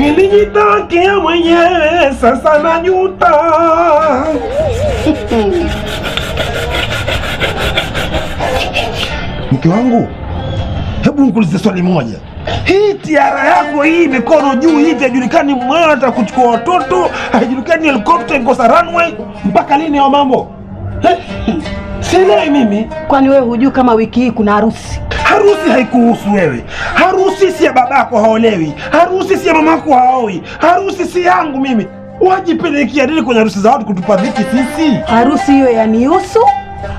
Nilijitakia mwenyewe, sasa najuta. Mke wangu, hebu nikuulize swali moja. Hii tiara yako hii mikono juu hivi haijulikani mwana atakuchukua watoto, haijulikani helikopta ikosa runway, mpaka lini hao mambo? Sielewi mimi. Kwani wewe hujui kama wiki hii kuna harusi? Harusi haikuhusu wewe. Harusi si ya babako haolewi. Harusi si ya mamako haowi. Harusi si yangu mimi. Wajipelekea nini kwenye harusi za watu kutupa dhiki sisi? Harusi hiyo yanihusu,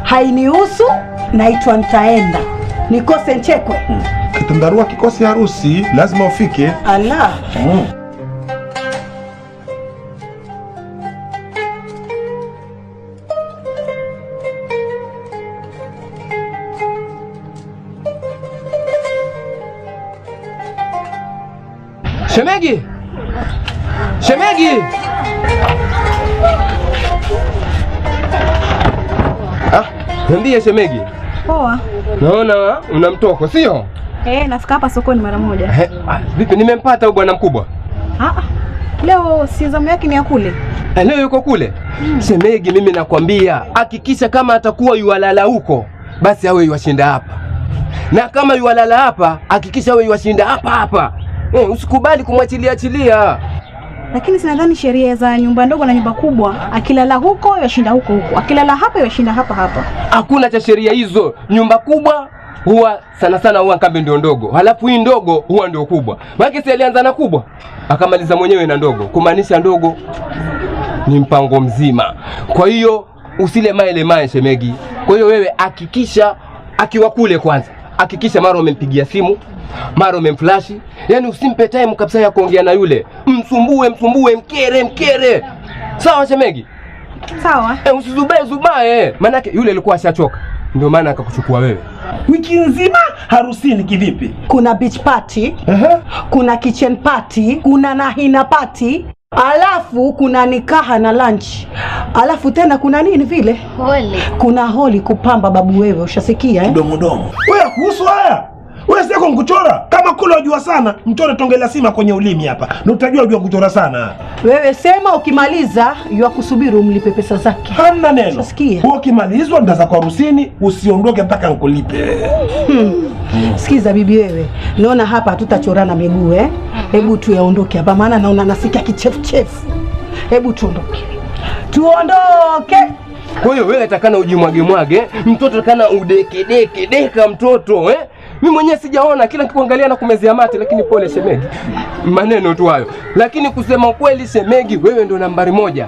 hainihusu, naitwa nitaenda. Nikose nchekwe. Kitandarua kikosi harusi, lazima ufike. Ala. Shemegi! Shemegi! Ah, niambie shemegi. Poa. Naona una mtoko, sio? Nafika hapa sokoni mara moja. Vipi nimempata huyu bwana mkubwa? Leo si zamu yake ni ya kule. Leo yuko kule? Shemegi, mimi nakwambia, hakikisha kama atakuwa yualala huko, basi awe yuashinda hapa. Na kama yualala hapa, hakikisha awe yuashinda hapa hapa. Usikubali kumwachilia achilia. Lakini sinadhani sheria za nyumba ndogo na nyumba kubwa, akilala huko yashinda huko huko, akilala hapa yashinda hapa hapa. Hakuna cha sheria hizo. Nyumba kubwa huwa sana sana huwa kambi ndio ndogo, halafu hii ndogo huwa ndio kubwa. Maana si alianza na kubwa akamaliza mwenyewe na ndogo, kumaanisha ndogo ni mpango mzima. Kwa hiyo usile maele mae shemegi. Kwa hiyo wewe hakikisha akiwa kule kwanza, hakikisha mara umempigia simu, mara umemflashi, yani usimpe time kabisa ya kuongea na yule. Msumbue, msumbue, mkere, mkere. Sawa shemegi? Sawa. Usizubae zubae. Maana yule alikuwa ashachoka, ndio maana akakuchukua wewe. Wiki nzima harusini kivipi? Kuna beach party, kuna kitchen party, kuna nahina party, alafu kuna nikaha na lunch. Alafu tena kuna nini vile? Holi. Kuna holi kupamba babu wewe, ushasikia eh? Domo domo. Wewe kuhusu haya? Wewe sio kuchora. Kama kule unajua sana, mchore tonge la sima kwenye ulimi hapa. Na utajua unajua kuchora sana. Wewe sema ukimaliza yuakusubiri umlipe pesa zake. Hamna neno. Ushasikia? Wewe ukimalizwa ndaza kwa harusini, usiondoke mpaka nikulipe. Sikiza bibi wewe. Naona hapa hatutachorana miguu eh? Hebu tuyaondoke hapa maana naona nasikia kichefuchefu. Hebu tuondoke. Tuondoke. Kwa hiyo wewe atakana ujimwage mwage, mtoto kana udekedeke deka mtoto eh? Mimi mwenyewe sijaona, kila nikikuangalia na kumezea mate, lakini pole shemegi. Maneno tu hayo. Lakini kusema kweli shemegi, wewe ndio nambari moja.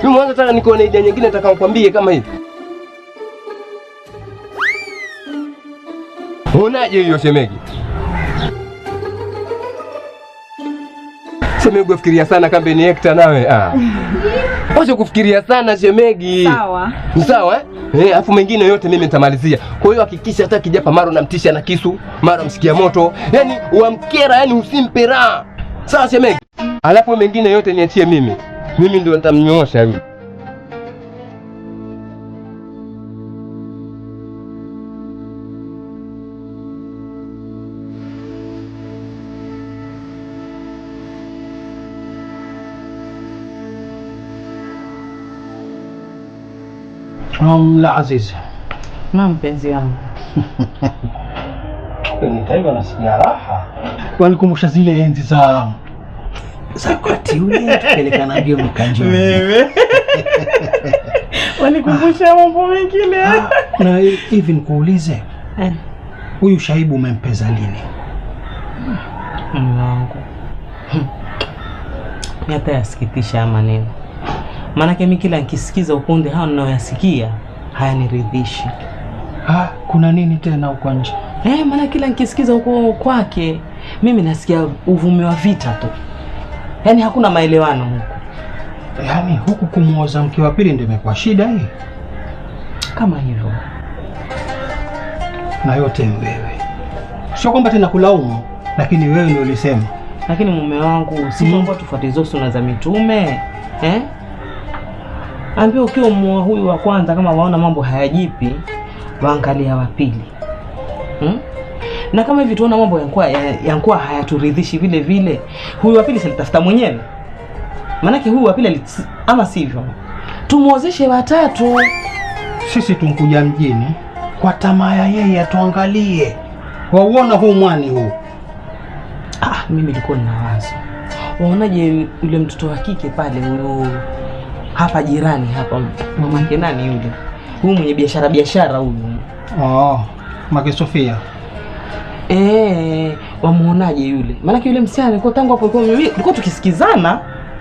Mimi mwanzo nataka nikuone idea nyingine nataka nikwambie kama hivi. Unaje hiyo shemegi? Shemegi ufikiria sana kambe ni hekta nawe. Wacha kufikiria sana shemegi. Sawa. Sawa eh? Afu mengine yote mimi nitamalizia. Kwa hiyo hakikisha hata kijapa mara unamtisha na kisu, mara msikia moto. Yaani uamkera, yani usimpe raha. Sawa shemegi? Alafu mengine yote niachie mimi. Mimi ndio nitamnyoosha yule. La Aziz. Na mpenzi wangu. Nitaiva na sina raha. Walikumbusha zile enzi za wakati ule tupelekana mbio mikanjoni. Wewe. Walikumbusha mambo mengine. Na hivi nikuulize. Huyu Shaibu umempeza lini? Mume wangu. Ni hata yasikitisha maneno. Maana mimi kila nikisikiza ukunde hao ninayoyasikia hayaniridhishi. Kuna nini tena huko nje? Maana kila nikisikiza huko kwake mimi nasikia uvumi wa vita tu. Yaani hakuna maelewano huko. Yaani huku kumuoza mke wa pili ndio imekuwa shida hii. Kama hivyo. Na yote wewe. Sio kwamba tena kulaumu, lakini wewe ndio ulisema. Lakini mume wangu, si kwamba tufuate sunna za mitume, eh? Ambia ukiwa muoa huyu wa kwanza kama waona mambo hayajipi, waangalia wa pili. Na kama hivi tuona mambo yankuwa hayaturidhishi vile vile, huyu wa pili silitafuta mwenyewe. Maanake huyu wa pili ama sivyo tumuozeshe watatu. Sisi tunkuja mjini kwa tamaa ya yeye atuangalie. Wauona huu mwani huu. Mimi nilikuwa nina wazo. Waonaje yule mtoto wa kike pale huyo hapa jirani hapa, mamake nani yule? Huyu mwenye biashara huyu. Oh, Mama Sofia. Wamuonaje yule? Maana yule msichana alikuwa tangu hapo tulikuwa tukisikizana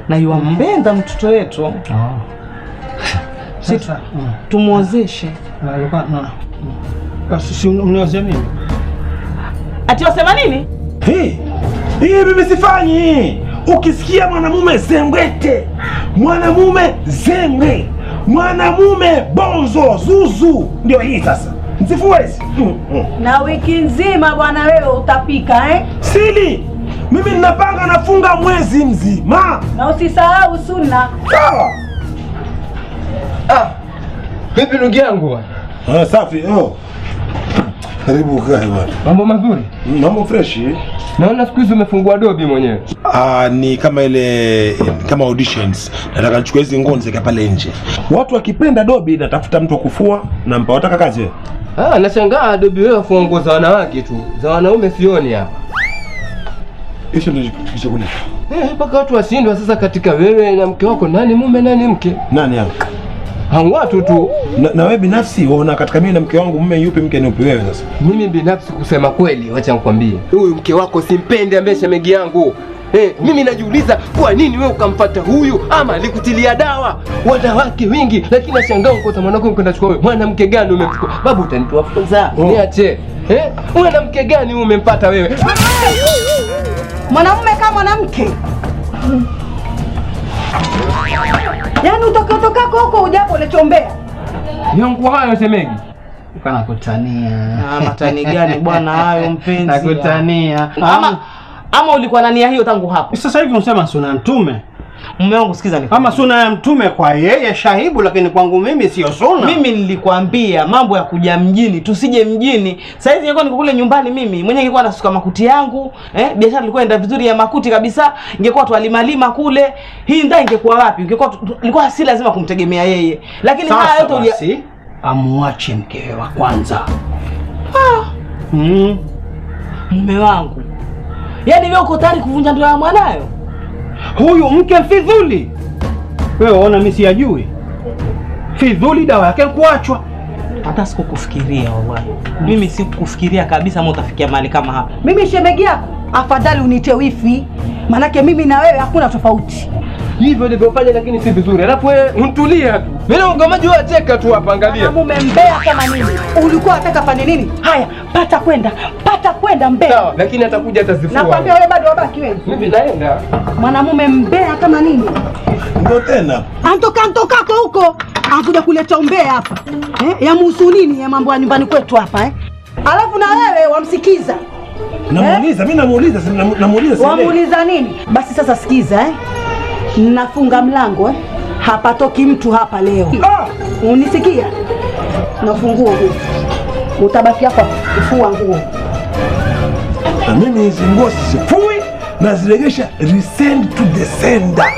na yuampenda mtoto wetu. Sasa tumuozeshe. Sisi mniozee mimi? Ati wasema nini? Hii mimi sifanyi. Ukisikia mwanamume zengwete, mwanamume zengwe, mwanamume bonzo zuzu, ndio hii sasa. Msifue hizi. Na wiki nzima bwana wewe utapika eh? Sili. Mimi ninapanga nafunga mwezi mzima. Na usisahau sunna. Sawa. Vipi ndugu yangu bwana? Safi. Oh. Karibu ukae bwana. Mambo mazuri? Mambo fresh. Naona siku hizi umefungua dobi mwenyewe. Ni kama ile kama auditions. Nataka nichukue hizi nguo niziweke pale nje. Watu wakipenda dobi natafuta mtu wa kufua na mpa. Wataka kazi wewe? Nashangaa dobi wewe afua nguo za wanawake tu. Za wanaume sioni hapa. Hicho ndio kilichokuleta. Mpaka watu washindwa sasa katika wewe na mke wako, nani mume nani mke? Nani hapa? Hao watu tu. Na wewe binafsi waona katika mimi na mke wangu mume yupi mke ni upi wewe sasa? Mimi binafsi kusema kweli, wacha nikwambie. Huyu mke wako simpendi ambaye shemegi yangu. Mimi najiuliza kwa nini wewe ukamfuata huyu ama alikutilia dawa? Wanawake wengi, lakini nashangaa ukosa mwanako kwenda chukua wewe. Mwanamke gani umemchukua? Babu utanitoa funza. Niache. Mwanamke gani umempata wewe? Mwanamume kama mwanamke. Yaani utokako huko ujapo ulechombea. Yangu hayo shemegi. Kana kutania. Matani gani bwana hayo mpenzi? Nakutania. Ama ulikuwa na nia hiyo tangu hapo? Sasa hivi unasema suna mtume. Mume wangu sikiza nikwambie. Ama suna ya mtume kwa yeye shahibu, lakini kwangu mimi sio suna. Mimi nilikwambia mambo ya kuja mjini, tusije mjini. Sasa hizi ningekuwa niko kule nyumbani mimi, mwenyewe ningekuwa nasuka makuti yangu, biashara ilikuwa inaenda vizuri ya makuti kabisa, ingekuwa twalimalima kule. Hii ndio ingekuwa wapi? Ingekuwa ilikuwa si lazima kumtegemea yeye. Lakini haya yote basi amuache mkewe wa kwanza. Mume wangu. Yaani wewe uko tayari kuvunja ndoa ya mwanayo? Huyu mke fidhuli. Wewe unaona mimi siyajui. Fidhuli dawa yake kuachwa. Hata sikukufikiria wallahi. Mimi sikukufikiria kabisa mimi utafikia mahali kama hapa. Mimi shemegi yako, afadhali uniite wifi. Manake mimi na wewe hakuna tofauti. Hivyo nilivyofanya lakini si vizuri. Alafu wewe untulia tu. Mimi ungamaji wewe cheka tu hapa angalia. Mume mbea kama nini? Ulikuwa unataka fanye nini? Haya, pata kwenda mbea. Sawa, lakini atakuja atazifua. Nakwambia wewe bado wabaki wewe. Mimi naenda. Mwanamume mbea kama nini? Ndio tena. Antoka huko. Anakuja kuleta umbea hapa. Ya muhusu nini ya mambo ya nyumbani kwetu hapa Alafu na wewe wamsikiza. Namuuliza, mimi namuuliza, namuuliza. Wamuuliza nini? Basi sasa sikiza Nafunga mlango Hapatoki mtu hapa leo. Unisikia? Na funguo huu. Utabaki hapa kufua nguo. Na mimi hizi nguo sifui na ziregesha resend to the sender.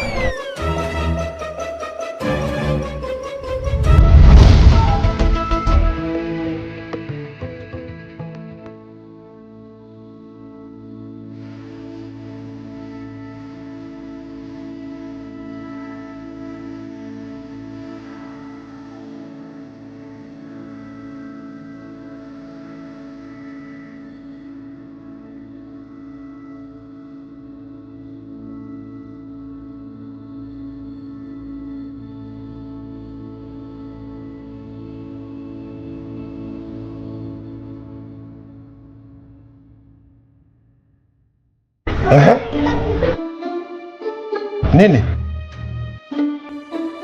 Nini?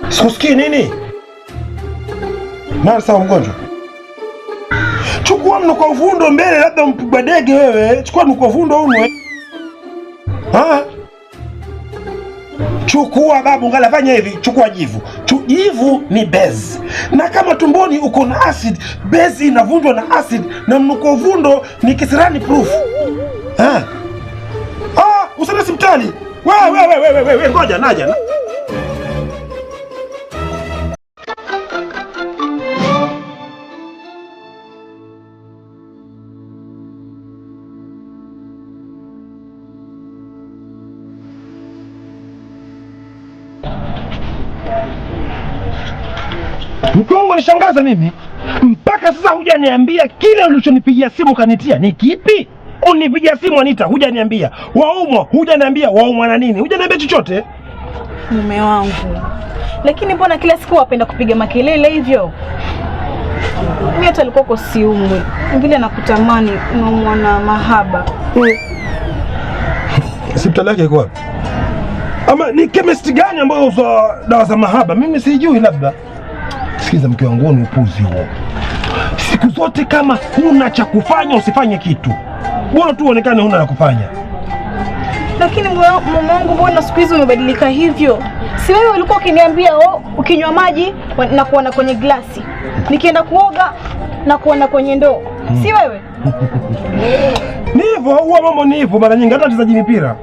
Sikusikii nini? Mara sawa mgonjwa. Chukua mnuko uvundo mbele labda mpigwa dege wewe. Chukua mnuko uvundo unwe. Chukua babu, ngala fanya hivi, chukua jivu. Jivu ni base. Na kama tumboni uko na acid, base inavunjwa na acid na mnuko vundo ni kisirani proof. Eh. Ah, usende hospitali. Wewe ngoja naja. Mkongo nishangaza mimi. Mpaka sasa hujaniambia kile ulichonipigia simu kanitia ni kipi? Unipigia simu Anita, hujaniambia. Waumwa, hujaniambia waumwa na nini? Hujaniambia chochote. Mume wangu. Lakini mbona kila siku wapenda kupiga makelele hivyo? Mimi hata alikuwa siumwi. Vile nakutamani unaumwa na mahaba. Hospitali yake iko wapi? Ama ni chemist gani ambayo uza dawa za mahaba? Mimi sijui labda. Sikiza mke wangu, ni upuzi huo. Siku zote kama huna cha kufanya usifanye kitu. Bora tu uonekane huna la kufanya. Lakini mume wangu, mbona siku hizi umebadilika hivyo? Si wewe ulikuwa ukiniambia ukinywa maji na kuona kwenye glasi, nikienda kuoga na kuona kwenye ndoo. Si wewe? Ni hivyo, huwa mambo ni hivyo mara nyingi hata wachezaji mipira.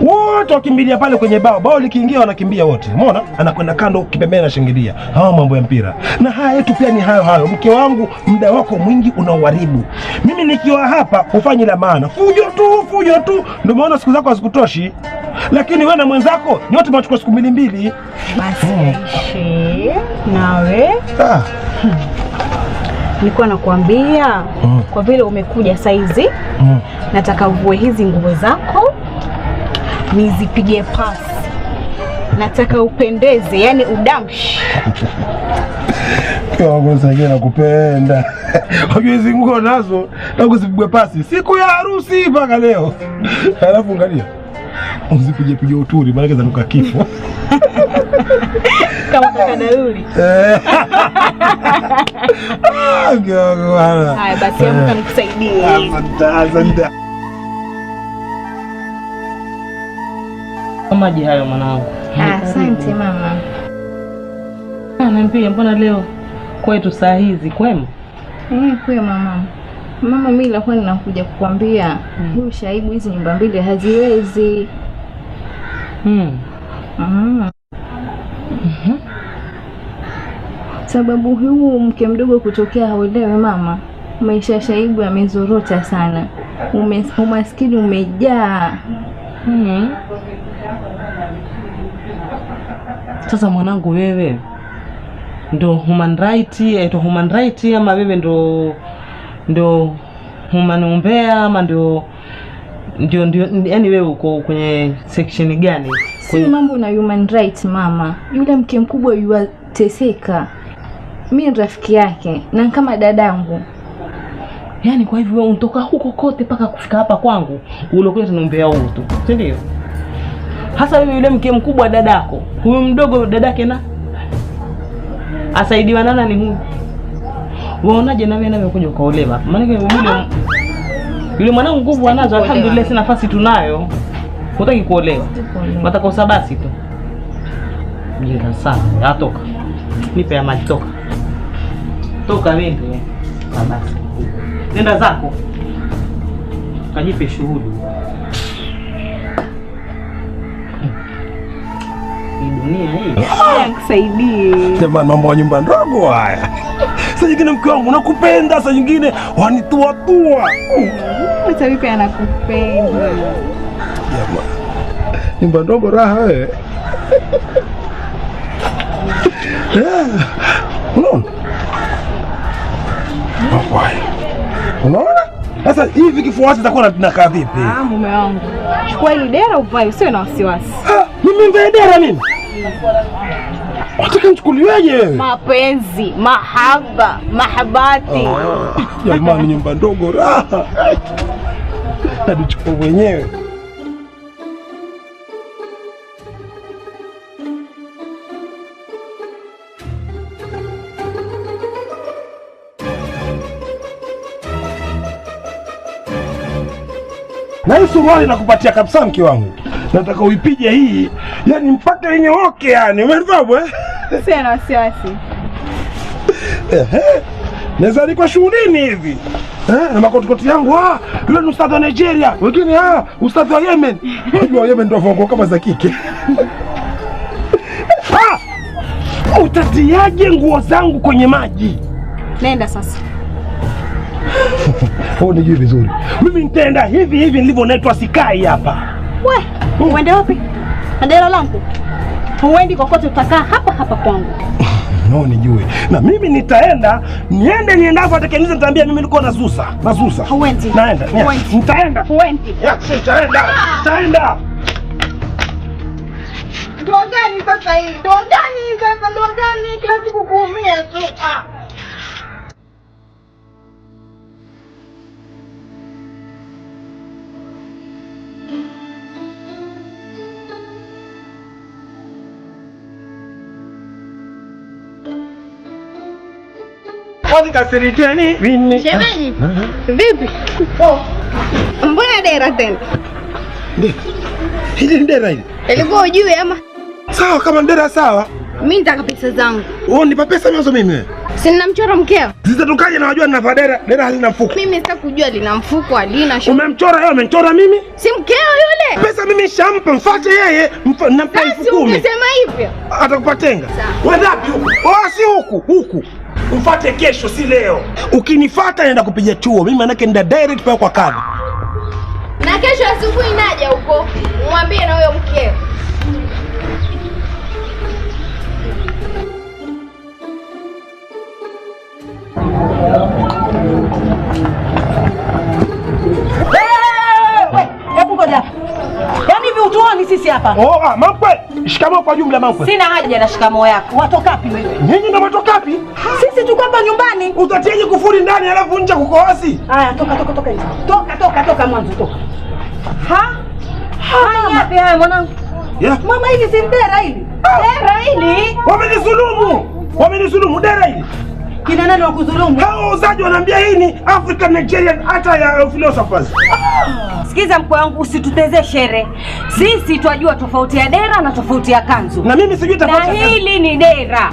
Wote wakimbilia pale kwenye bao, bao likiingia wanakimbia wote. Umeona? Anakwenda kando kipembeni anashangilia. Hawa mambo ya mpira. Na haya yetu pia ni hayo hayo. Mke wangu, muda wako mwingi unauharibu. Mimi nikiwa hapa hufanyi la maana. Fujo tu, fujo tu. Ndio maana siku zako hazikutoshi. Lakini wewe na mwenzako nyote mnachukua siku mbili. Basi nawe. Nilikuwa nakuambia kwa vile umekuja saizi, nataka uvue hizi nguo zako nizipige pasi. Nataka upendeze, yani udamshi. Kwa sababu nakupenda. Unajua hizi nguo nazo na kuzipigwa pasi siku ya harusi mpaka leo. Alafu angalia. Usipige pige uturi maana zanuka kifo. Kama kaka Dauli. Haya basi amka nikusaidie. Asante. Maji hayo mwanangu. Asante mama. Niambie, mbona leo kwetu saa hizi kwema? Kwema mama. Mama, mimi nilikuwa ninakuja kukwambia huyu Shaibu hizi nyumba mbili haziwezi. Sababu huu mke mdogo kutokea haolewe mama. Maisha ya Shaibu yamezorota sana. Umaskini umejaa. Sasa mwanangu, wewe ndo human right, aitwa human right ama wewe ndo human umbea ama ndio yani wewe uko kwenye section gani? Si mambo na human right mama. Yule mke mkubwa yuateseka. Mimi ni rafiki yake na kama dadangu. Yaani kwa hivyo wewe unatoka huko kote paka kufika hapa kwangu ulokuja tunaombea huo tu, si ndio? Hasa wewe yule mke mkubwa dadako, huyu mdogo dadake na asaidiwa na nani huyu? Waonaje na wewe nawe kuja ukaolewa? Maana yule mwanangu nguvu anazo, alhamdulillah, si nafasi tunayo. Hutaki kuolewa. Watakosa basi tu. Mjinga sana. Atoka. Nipe ya maji, toka. Toka wewe. Basi. Nenda zako. Kajipe shughuli. Dunia hii. Nikusaidie. Jamani, mambo ya nyumba ndogo haya. Saa nyingine mke wangu nakupenda, saa nyingine wanituatua. Hata vipi anakupenda. Jamani. Nyumba ndogo raha wewe. Unaona? Unaona? Sasa hivi kifuasi zitakuwa tunakaa vipi? Mume wangu. Chukua hili dera uvae, usiwe na wasiwasi. Mimi mvae dera mimi? Unataka nichukuliweje wewe? Mapenzi, mahaba, mahabati. Jamani, nyumba ndogo raha. Nadichukua mwenyewe. Na hii suruali nakupatia kabisa mke wangu. Nataka uipige hii Yaani mpaka inyooke yani. Umefahamu eh? Sina wasiwasi. Ehe. Naweza niko shughulini hivi. Na makotikoti yangu yule ni ustadhi wa Nigeria, wengine ustadhi wa Yemen. Unajua Yemen ndio vongo kama za kike. Utatiaje nguo zangu kwenye maji? Nenda sasa. Oh, nijui vizuri. Mimi nitaenda hivi hivi nilivyonetwa, sikai hapa. We, uende wapi? Dera langu. Huendi kokote, utakaa hapa hapa kwangu. No, nijue. Na mimi nitaenda, niende niendapo atakayeniuliza nitaambia mimi nilikuwa nazusa. Nazusa. Huendi. Naenda. Nitaenda. Huendi. Ya, nitaenda. Nitaenda. Ndoa gani sasa hii? Ndoa gani sasa? Ndoa gani? Kila siku kuumia tu. Shemeji, vipi? Mbona dera tena? Dera. Hili ni dera hili. Ilikuwa ujui ama? Sawa kama dera sawa. Mimi nitaka pesa zangu. Wewe unipa pesa mwanzo mimi wewe? Si ninamchora mkeo. Zitatokaje na wajua ninavaa dera? Dera halina mfuko. Mimi sitaki kujua lina mfuko halina. Umemchora yeye, umemchora mimi? Si mkeo yule. Pesa mimi shampa, mfuate yeye, nampa 10,000. Ungesema hivyo. Atakupa tenga. Wewe wapi huku? Oh, si huku, huku. Mfate kesho si leo. Ukinifuata naenda kupiga chuo. Mimi manake nenda direct pale kwa kadhi. Na kesho asubuhi naja huko. Mwambie na huyo mkeo. Hebu ngoja. Yaani hivi utuoni sisi hapa? Oh, mamkwe. Shikamoo kwa jumla mamkwe. Sina haja na shikamoo yako. Watoka wapi wewe? Nyinyi ndio mtoka wapi? Sisi tuko hapa nyumbani. Utatiaje kufuri ndani alafu nje kuko wazi? Haya, toka toka toka nje. Toka toka toka mwanzo toka. Ha? Ha, yapi haya mwanangu? Yeah. Mama hili si dera hili. Dera hili. Wamenidhulumu. Wamenidhulumu dera hili. Kina nani wa kudhulumu? Hao wauzaji wanaambia hii ni African Nigerian hata ya philosophers. Sikiza mkwe wangu, usitutezee shere. Sisi twajua tofauti ya dera na tofauti ya kanzu. Na mimi sijui tofauti. Na hili ni dera.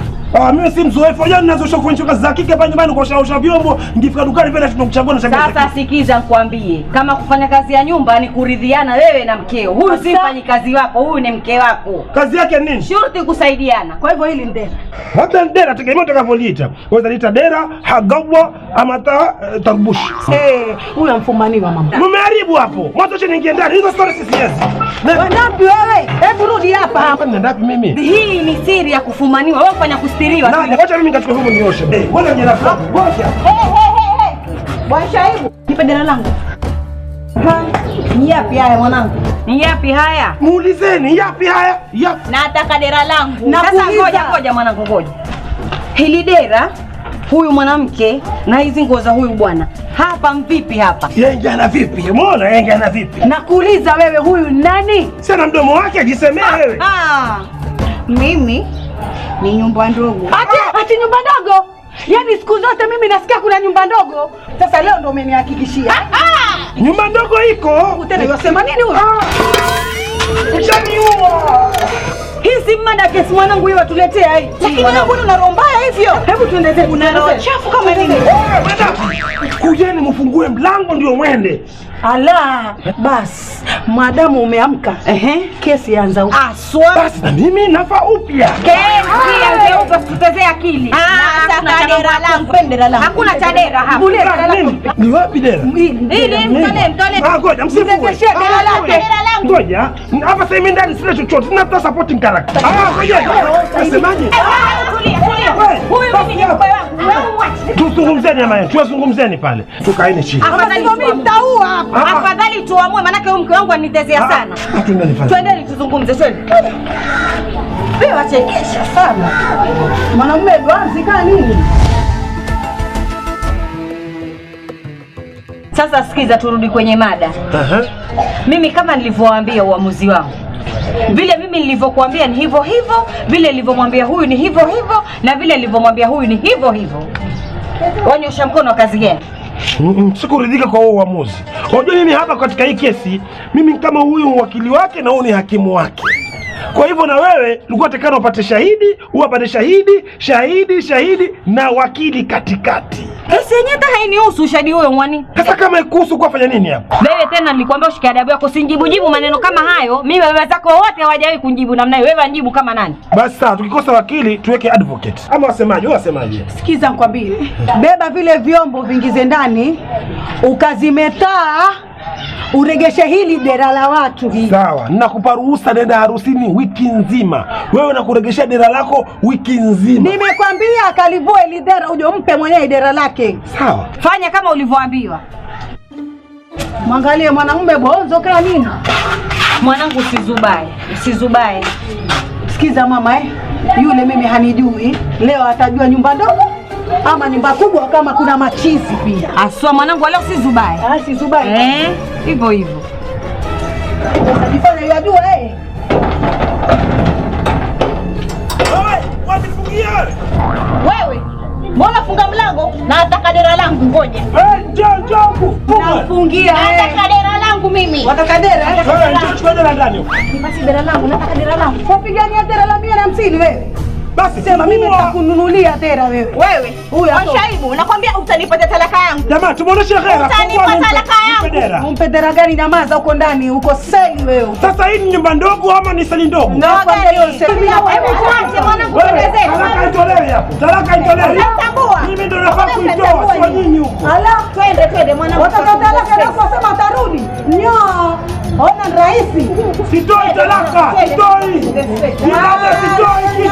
Mimi si mzoefu. Unajua ninazoshwa kufanya kazi za kike hapa nyumbani kwa osha vyombo, nikifika dukani pia nashindwa kuchagua na chagua. Sasa sikiza nikwambie, kama kufanya kazi ya nyumba ni kuridhiana wewe na mkeo. Huyu si mfanyikazi wako, huyu ni mke wako. Kazi yake ni nini? Shurti kusaidiana. Kwa hivyo hili ni dera. Hata dera tegemea utakapoliita. Waweza liita dera, hagawa ama tarbush. Huyu amfumaniwa mama. Mmeharibu hapo. Mwanzo acha niingie ndani. Hizo stories siwezi. Wapi wewe? Hebu rudi hapa. Hapa nenda wapi mimi? Hii ni siri ya kufumaniwa. Wewe fanya kustiriwa. Na acha mimi nikachukue huko nioshe. Ngoja nje na ngoja. Bwana Shaibu, nipe dera langu. Ni yapi haya mwanangu? Ni yapi haya? Muulizeni yapi haya? Yapi? Nataka dera langu. Sasa ngoja ngoja mwanangu ngoja. Hili dera huyu mwanamke na hizi nguo za huyu bwana. Hapa mvipi hapa? Yeye ana vipi? Umeona yeye ana vipi? Nakuuliza wewe huyu nani? Sasa mdomo wake ajisemea wewe. Mimi ni nyumba ndogo. Ati nyumba ndogo? Yaani siku zote mimi nasikia kuna nyumba ndogo. Sasa leo ndo umenihakikishia. Nyumba ndogo iko. Tena yosema nini huyu? Utaniua. Hii si mada kesi mwanangu hiyo watuletea hii. Lakini wewe mbona una roho mbaya hivyo? Hebu tuendeze. Una roho chafu kama nini? Kujeni mfungue mlango ndio mwende. Ala, bas madamu umeamka. Kesi yaanza upya. Aswa. Basi na mimi nafa upya. Kesi yaanza upya, usitutezee akili. Nataka dera langu. Dera langu. Hakuna cha dera hapa. Ni wapi dera? Hili mtole mtole. Ngoja msifue. Dera lake. Ngoja. Hapa sasa mimi ndani sina chochote. Sina hata supporting character. Ngoja. Nasemaje? Tulia, tulia. Huyu mimi ni mkwe wangu. Wewe mwache. Tuzungumzeni ama tuzungumzeni pale. Tukaeni chini. Afadhali mimi nitaua hapa. Afadhali tuamue manake huyu mke wangu anitezea sana. Twendeni tuzungumze, twende. Wewe wachekesha sana. Mwanamume dwanzi kaa nini? Sasa sikiza, turudi kwenye mada. Mimi kama nilivyowaambia uamuzi wangu. Vile mimi nilivyokuambia ni hivyo hivyo, vile nilivyomwambia huyu ni hivyo hivyo, na vile nilivyomwambia huyu ni hivyo hivyo. Wanyosha mkono kazi gani? Sikuridhika kwa huo uamuzi. Unajua mimi hapa katika hii kesi, mimi kama huyu wakili wake na huyu ni hakimu wake. Kwa hivyo na wewe ulikuwa tekano upate shahidi, upate shahidi, shahidi, shahidi na wakili katikati. Kesi yenyewe hata hainihusu ushahidi huyo mwani. Sasa kama ikuhusu kwa fanya nini hapa? Wewe tena nilikwambia ushike adabu yako, usinijibu jibu maneno kama hayo. Mimi baba zako wote hawajawahi kunijibu namna hiyo. Wewe anijibu kama nani? Basi sawa, tukikosa wakili tuweke advocate. Ama wasemaje? Wewe wasemaje? Sikiza nikwambie. Beba vile vyombo vingize ndani, ukazimetaa, uregeshe hili dera la watu hili. Sawa, nakupa ruhusa, nenda harusini wiki nzima. Wewe nakuregeshea dera lako wiki nzima. Nimekwambia kalivue ile dera uje umpe mwenyewe dera lake. Sawa. Fanya kama ulivyoambiwa. Mwangalie mwanamume bonzo kama nini. Mwanangu usizubae, usizubae. Sikiza mama yule mimi hanijui. Leo atajua nyumba ndogo ama nyumba kubwa kama kuna machizi pia. Aswa mwanangu leo usizubae. Ah, sizubae. Hivyo hivyo. Utajifanya yajua Wewe, Wewe, mbona funga mlango? Na nataka dera langu ngoja. Njoo njoo huku. Nafungia. Nataka dera langu mimi. Wataka dera? Njoo chukua dera ndani huko. Basi dera langu, nataka dera langu. Wapigania dera la 150 wewe. Basi sema mimi nitakununulia dera wewe. Wewe, huyu hapo. Shaibu, nakwambia utanipatia talaka yangu. Jamaa, tumuoneshe hera. Utanipa talaka yangu. Umpe dera gani? Nyamaza huko ndani, uko seli wewe. Sasa hii ni nyumba ndogo ama ni seli ndogo? Nakwambia hiyo seli. Hebu tuache mwanangu tuelezee. Talaka itolewe hapo. Talaka itolewe. Tambua. Mimi ndo nafaa kuitoa, sio nyinyi huko. Ala, twende twende mwanangu. Wataka talaka na kusema atarudi. Nyo. Ona ni rahisi. Sitoi talaka, sitoi. Sitoi kitu.